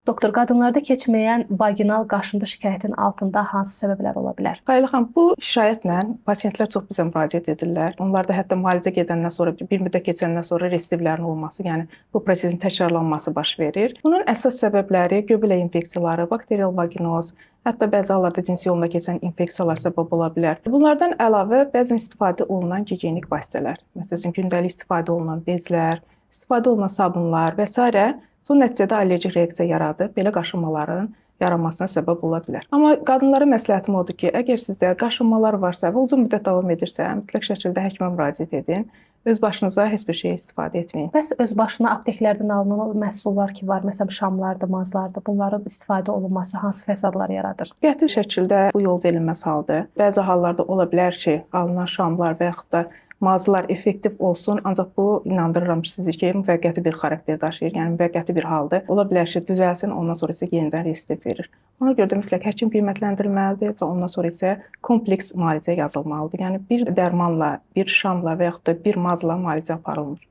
Doktor, qadınlarda keçməyən vaginal qaşıntı şikayətinin altında hansı səbəblər ola bilər? Xəyal xanım, bu şikayətlə pasientlər çox bizə müraciət edirlər. Onlarda hətta müalicə gedəndən sonra bir müddət keçəndən sonra residivlərin olması, yəni bu prosesin təkrarlanması baş verir. Bunun əsas səbəbləri göbələk infeksiyaları, bakterial vaginoz, hətta bəzi hallarda cinsi yolla keçən infeksiyalar səbəb ola bilər. Bunlardan əlavə bəzən istifadə olunan gigiyenik vasitələr, məsələn, gündəlik istifadə olunan bezlər, istifadə olunan sabunlar və sairə son nəticədə allergik reaksiya yaradıb belə qaşınmaların yaranmasına səbəb ola bilər. Amma qadınlara məsləhətim odur ki, əgər sizdə qaşınmalar varsa və uzun müddət davam edirsə, mütləq şəkildə həkimə müraciət edin. Öz başınıza heç bir şey istifadə etməyin. Bəs öz başına apteklərdən alınan o məhsullar ki var, məsələn şamlardır, mazlardır, bunların istifadə olunması hansı fəsadlar yaradır? Qəti şəkildə bu yol verilməz haldır. Bəzi hallarda ola bilər ki, alınan şamlar və yaxud da mazlar effektiv olsun, ancaq bu inandırıram sizi ki, müvəqqəti bir xarakter daşıyır, yəni müvəqqəti bir haldır. Ola bilər ki, düzəlsin, ondan sonra isə yenidən residiv verir. Ona görə də mütləq həkim qiymətləndirilməlidir və ondan sonra isə kompleks müalicə yazılmalıdır. Yəni bir dərmanla, bir şamla və yaxud da bir mazla müalicə aparılmır.